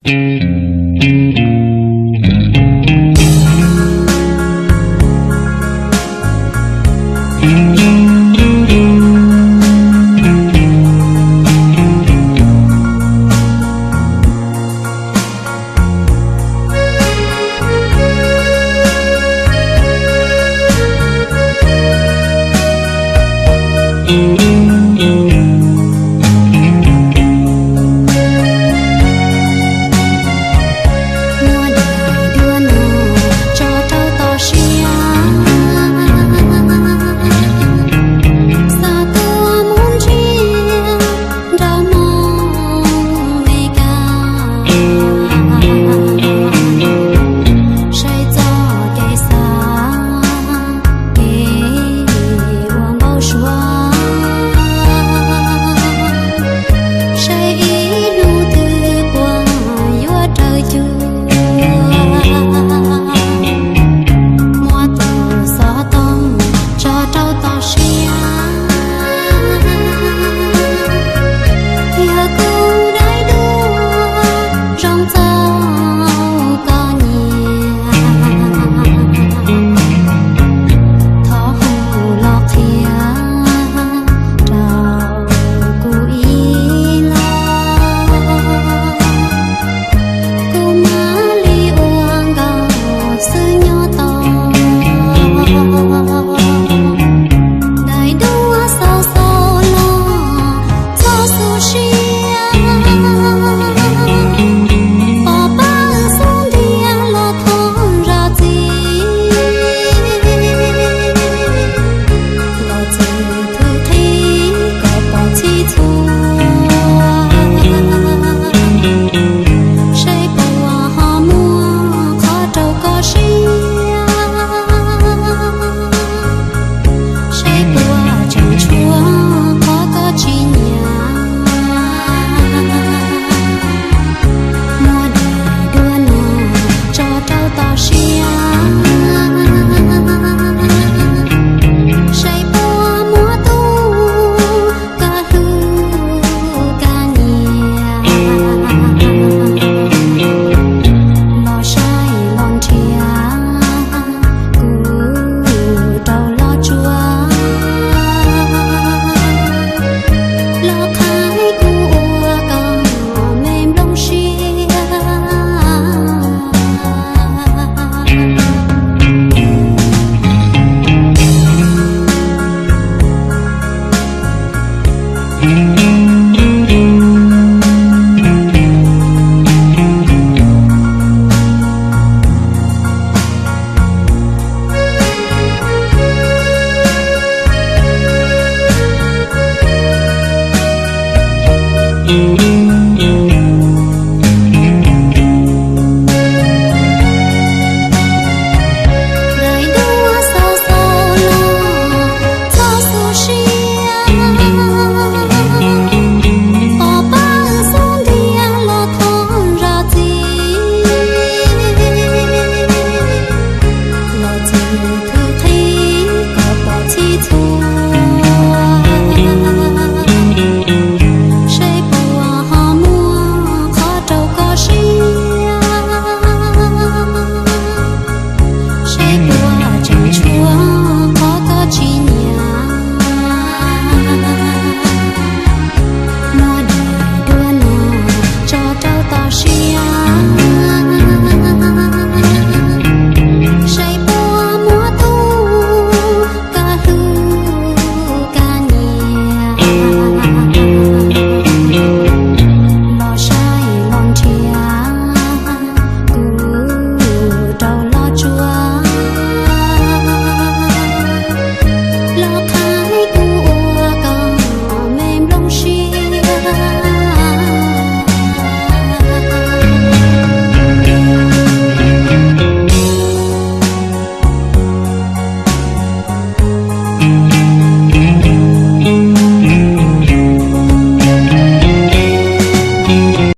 Muab daim duab no tso rau toj siab, xav tuaj mus ntsia nraum Hmoob Mes Kas, saib txoj kev xav, kev ua npau suav, saib ib hnub twg puas yuav raws cuag. Muab tus xov tooj tso rau toj siab, yog kuv daim duab zoo txaus koj nyiam, thov hu los qhia rau kuv ib los, kuv mam li ua nkaus xwb nyob tau. Daim duab xaus xaus los txhob xub siab, pov pab xub ntiag los thov zam txim, los txwm thwj qhib kom pom txhij txhua, saib puas ho muaj qhov rau koj siab, saib puas tseem tshuav qhov koj tsis nyiam. Muab daim duab no tso rau toj siab, saib puas muaj tus koj hlub koj nyiam, los saib los nrhiav kuv rau los tsuag, los qhaib kuv ua koj me nplooj siab.